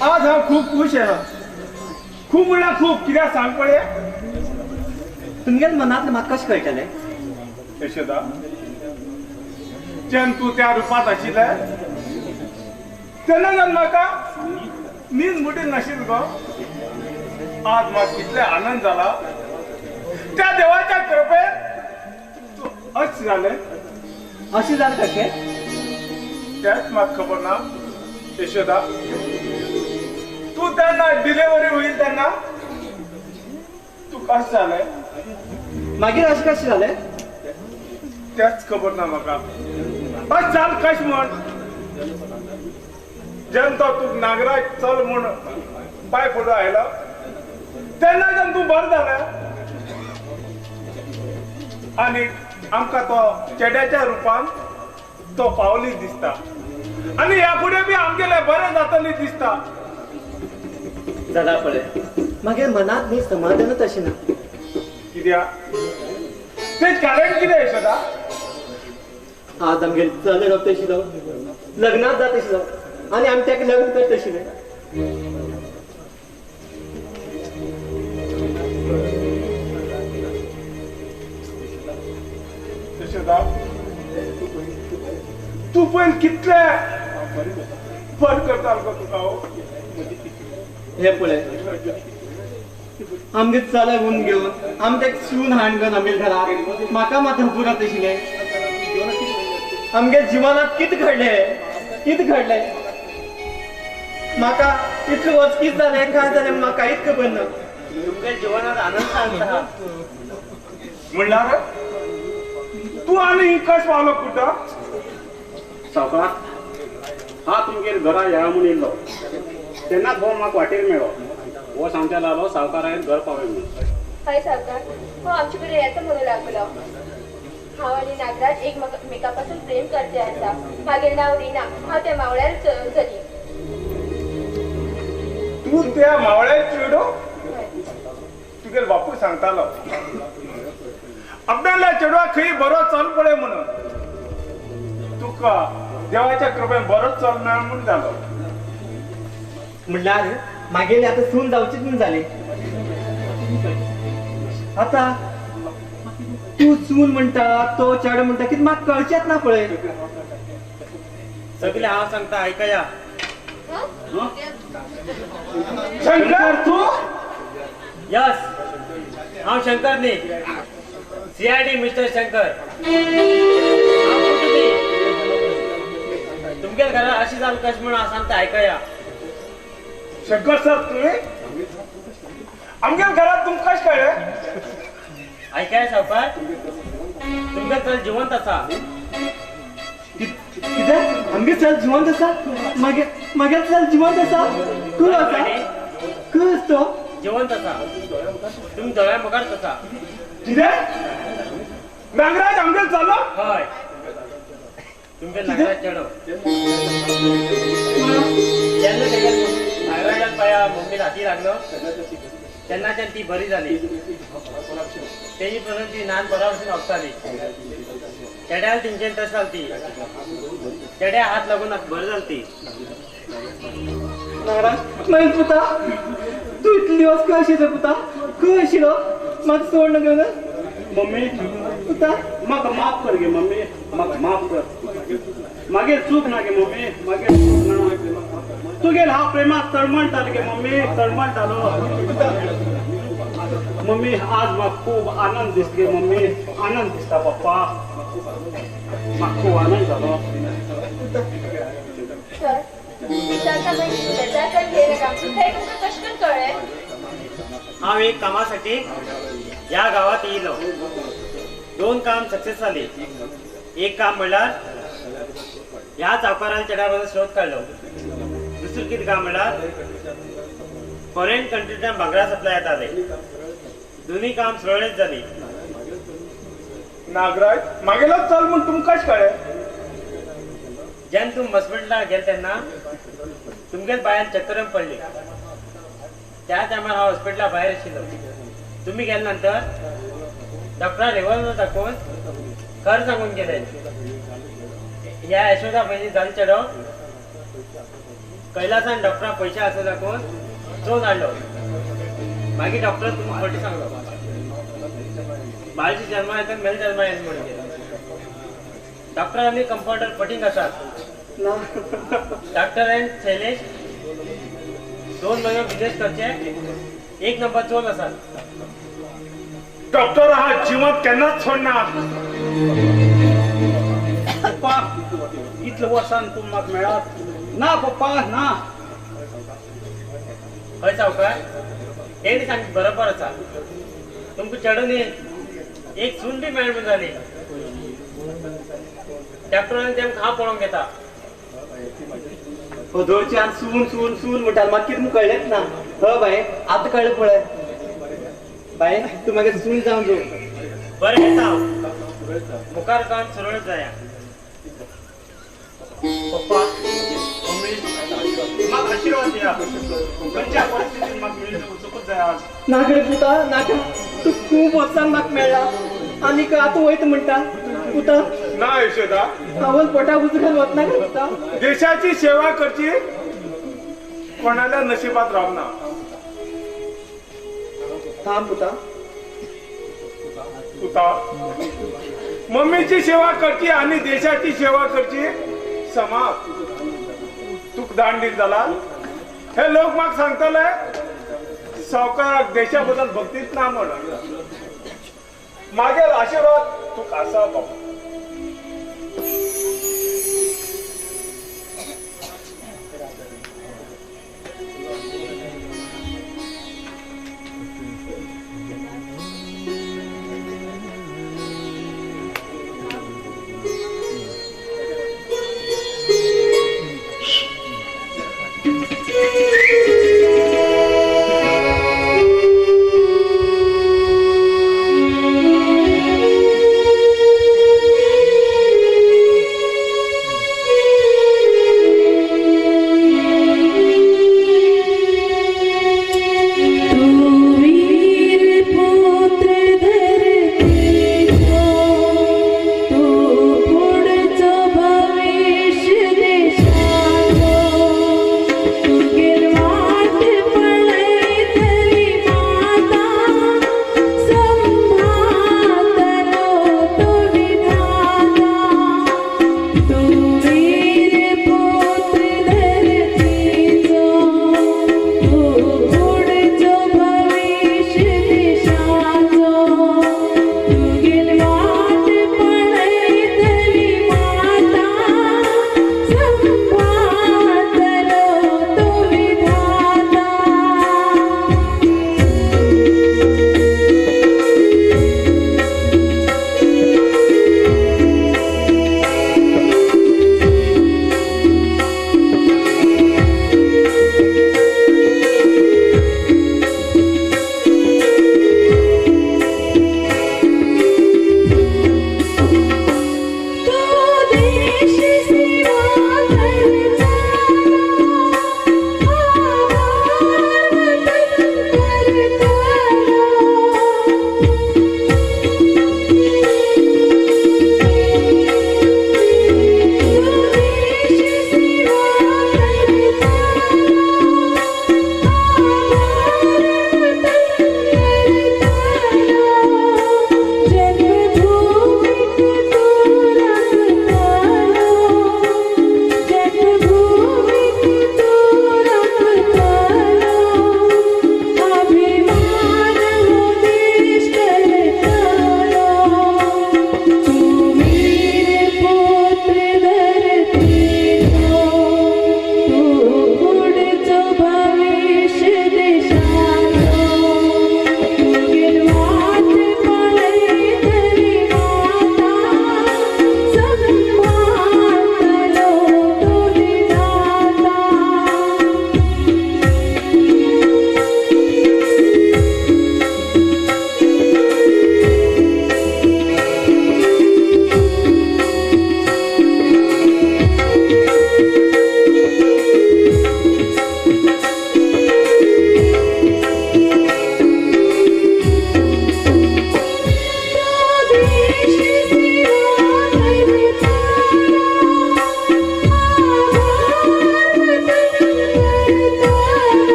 आज हांव खूब खुश आहा. खूब म्हणल्यार खूब. कित्याक सांग पळय? तुमगेल्या मनांतलें म्हाका कशें कळटलें? यशोदा, जेन्ना तूं त्या रुपांत आशिल्लें तेन्ना जेन्ना म्हाका न्हीद मुठीन नाशिल्ली गो. आज म्हाका कितले आनंद जाला त्या देवाच्या कृपेन. तूं अशें जालें. अशें जालें कशें? तेंच म्हाका खबर ना यशोदा. तूं तेन्ना डिलिव्हरी होईल तेन्ना तूं कशें जालें? मागीर अशें कशें जालें? तेंच खबर ना म्हाका. अशें जालें कशें म्हण? जेन्ना तो तुका नागराज चल म्हूण पांय फुडें आयलो तेन्ना जेन्ना तूं बरें जालें आनी आमकां तो चेड्याच्या रुपान तो पावली दिसता आनी ह्या फुडें बी आमगेलें बरें जातलें दिसता. दादा पळय, मागीर मनांत न्ही समाधानच अशें ना. कित्याक? तें कारण कितें यशोदा? आज आमगेर चले रावता आशिल्लो, लग्नाक जाता आशिल्लो आनी आमी ताका लग्न करता आशिल्ले. यशोदा, तूं पयर कितले बरें करता गो तुका. हे पळय, आमगे चले हून घेवन आमी ताका सून हाड घेवन आमगे घराक. म्हाका मात पुरत आशिल्लें. आमगे जिवनांत कितें घडलें, कितें घडलें म्हाका इतलें वर्स कितें जालें काय जालें म्हाका कांयच खबर ना. तुमच्या जिवनात आनंद सांगता म्हणल्यार तूं आनी कश पावलो कुठं? सावकार, हा तुमगेर घरा या म्हूण येयल्लो तेन्नाच हो म्हाका वाटेर मेळ्ळो. हो सांगच्या लागलो सावकार हांवें घर पावय म्हणून. हय सावकार, हो आमचे कडेन येता म्हणूं लागलो. हांव आनी नागराज एकमेका पासून प्रेम करते आसा. मागीर नांव रिना. हांव त्या मावळ्यार चली. तूं त्या मावळ्यार चेडो? तुगेलो बापूय सांगतालो आपल्याला चेडवा खंय बरो चल पळय म्हणून. तुका देवाच्या कृपेन बरोच चल मेळ म्हूण जालो. म्हणल्यार मागेली आतां सून जावचीच म्हूण जाली. आतां तूं सून म्हणटा तो चेडो म्हणटा कितें म्हाका कळचेंच ना पळय. सगळे हांव सांगता आयकया. शंकर तूं? यस, हांव शंकर न्ही, CID मिस्टर शंकर. हांव कुटुंबी. तुमगेल्या घरात अशी जाल कशें म्हूण हांव सांगता आयकया. शंकर सर, तुवें आमगेल्या घरात तुमकां कशें कळ्ळें? आयकया सावकार, तुमगेलो चल जिवंत आसा. कितें? आमगे चल जिवंत आसा? मागीर मागीर चल जिवंत आसा? खंय आसा? खंय आसा तो? जिवंत आसा, तुमी दोळ्या मुखारच आसा. कितें? नागराज आमगेर चलो? हय, तुमगेलो नागराज चेडो. जेन्ना तेगेल्या नागराजान पांया मम्मीन हाती लागलो तेन्नाच्यान ती बरी जाली. तेजी पासून ती ल्हान बऱ्या भशेन वागताली. चेड्याल तेंचेन तशें जाली ती. चेड्या हात लागून बरी जाली ती. नागराज मागीर पुता, तूं इतले दिवस खंय आशिल्लो पुता? खंय आशिल्लो? म्हाका सोड न्हू घेवन. मम्मी पुता म्हाका माफ कर गे मम्मी, म्हाका माफ कर. मागीर चूक ना गे मम्मी, मागीर चूक ना. तुगेल हांव प्रेमाक तळमळटालो गे मम्मी, तळमळटालो. मम्मी आज म्हाका खूब आनंद दिसता गे मम्मी, आनंद दिसता पप्पा, म्हाका खूब आनंद जालो. सर, विचारता मागीर बेजार घेय नाका. हें तुमकां कशें करून कळ्ळें? हांव एक कामासाठी ह्या गांवांत येयलो. दोन काम सक्सेस जाली. एक काम म्हणल्यार ह्या सावकारान चेड्या बद्दल शोध काडलो. दुसरें कितें काम म्हणल्यार फॉरेन कंट्रींतल्यान भांगरा सप्लाय येताले. दोन्ही काम सुरळीत जाली. नागराज मागेलो चल म्हूण तुमकां कशें कळ्ळें? जेन्ना तूं हॉस्पिटलाक गेले तेन्ना तुमगेल्या बायन चक्कर पडली. त्या टायमार हांव हॉस्पिटला भायर आशिल्लो. तुमी गेले नंतर डॉक्टरान रिव्हॉल्वर दाखोवन खर सांगून गेले, ह्या यशोदा पयलीं जाल चेडो कैलासान डॉक्टराक पयशे आसा दाखोवन चोवन हाडलो. मागीर डॉक्टरान तुमकां फटी सांगलो, बाळची जन्मा येता मेल जन्मा येता म्हणून. डॉक्टर आनी कंपाउंडर फटींग आसात. डॉक्टर एंड शैलेश 2 म्हयनो बिजनेस करचे एक नंबर चोर आसात. डॉक्टर हा जिवात केन्नाच सोडना. पप्पा इतले वर्सान तूं म्हाका मेळत ना पप्पा ना. हय सावकार, तेणी सांग बरोबर आसा. तुमकां चेडून एक सून बी मेळ म्हूण जाली. डॉक्टरान तेमकां हांव पळोवंक येता. पदोरच्यान सून सून सून म्हणटा, म्हाका कितें कळ्ळेंच ना. ह बाय आतां कळ्ळें पळय. बाय तूं मागीर सून जावन जो. बरें येता हांव, मुखार काम सरळ जाया. पप्पा मम्मी म्हाका आशिर्वाद दिया. खंयच्या परिस्थितीन म्हाका मेळिल्लें वचूंकच जाय आज. नागडे पुता नाका, तूं खूब वर्सान म्हाका मेळ्ळा आनीक आतां वयता म्हणटा पुता. ना यशोदा, हांव पोटा उजघाल वतना पुता. देशाची सेवा करची कोणाल्या नशिबात रावना. थांब पुता. पुता मम्मीची सेवा करची आणि देशाची सेवा करची समाज. तुक दांडीर जाला हे लोक म्हाका सांगतले सावकाराक देशा बद्दल भक्तीच ना म्हण. मागीर आशिर्वाद तुका आसा बाबा. भविष्य देशाचो तुगेल।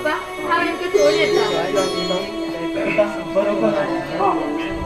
बाबा, हांव हेंका घेवन येता. बरोबर. हां मम्मी.